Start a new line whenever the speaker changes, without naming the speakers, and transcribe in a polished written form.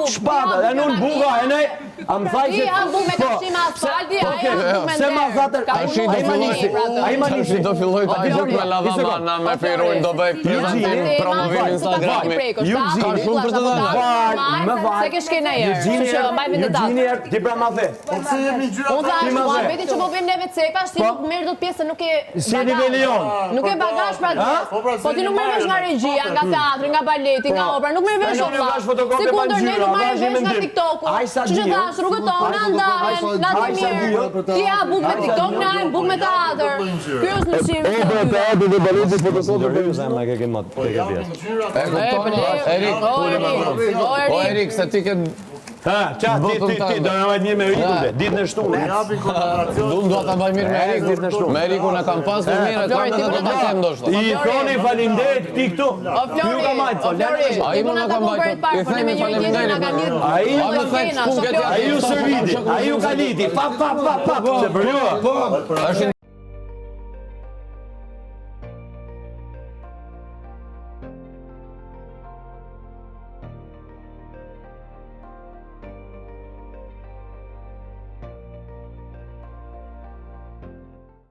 bukë.
Shpata, e nun buka, e ne, a më thaj
Ti
që...
ha bukë me
Po,
kafshim asfalti, ai ha bukë me
Se ma
nder.
thatër,
Ka
ai
punu
ai ma nisi, ai ma nisi.
Tashi do filloj ta
A,
bukë me
di
lavamana, me pirun, do bëj prezantim, promovim Instagrami.
Ju
Ka shumë për të dhënë.
Val, më val.
Se ke shke në erë,
Eugeni,
kështu që mbaj me detat.
Eugeni, ti pra ma the.
Po pse jemi ngjyra
Unë thash,
Ti ma
ua,
the.
veti që po bëjmë neve cepash, ti
Po.
nuk merr dot pjesë, nuk e
Si e
bagazh.
niveli jonë.
Nuk e bagazh pra
Ha?
Po pra,
Po ti nuk merr vesh nga regjia, nga teatri, nga baleti, nga opera, nuk merr vesh
Unë
o vlla.
vash fotokopje pa
Sikundër ne
ngjyra,
nuk marrim
vash një
vesh nga
mendim.
TikToku.
Ai sa
Kështu që
di,
thash, rrugët tona ndahen, na
Ai
të
sa di,
mirë. Ti ha bukë me TikTok, ne hajm bukë me teatr. Ky është ndryshimi
E,
mes
pra,
të dyve.
teatri dhe baleti fotokopje.
Ndërhyrë zemra ke ke mat, ke ke pjesë.
Ngjyra
E kupton, Erik,
O Erik, o
o
Erik.
Erik, se ti ke
Ha, qa, ti, ti, ti, do në majtë mirë me Erikun, be, ditën e shtunë.
japin koncentracion.
Unë dua ta mbaj mirë me
ditën e
Erikun.
shtunë.
Me Erikun e kam pasur mirë, e kam
Flori, ti
edhe do ta
po
kem ndoshta.
I thoni falinderit këtij këtu.
O
Ky
Flori,
ju ka majtë,
o
po,
Flori,
Ai
ti
më
po
na
na
ka
takon për
mbajtur.
të parë,
I
po ne
themi
me njëri tjetrin na kanë lidhur.
Ai
A më the
skena,
shkun
o
këtë
Flori.
Ai ju serviti, ai ju kaliti, pa pa pa pa, se për ju.
Është.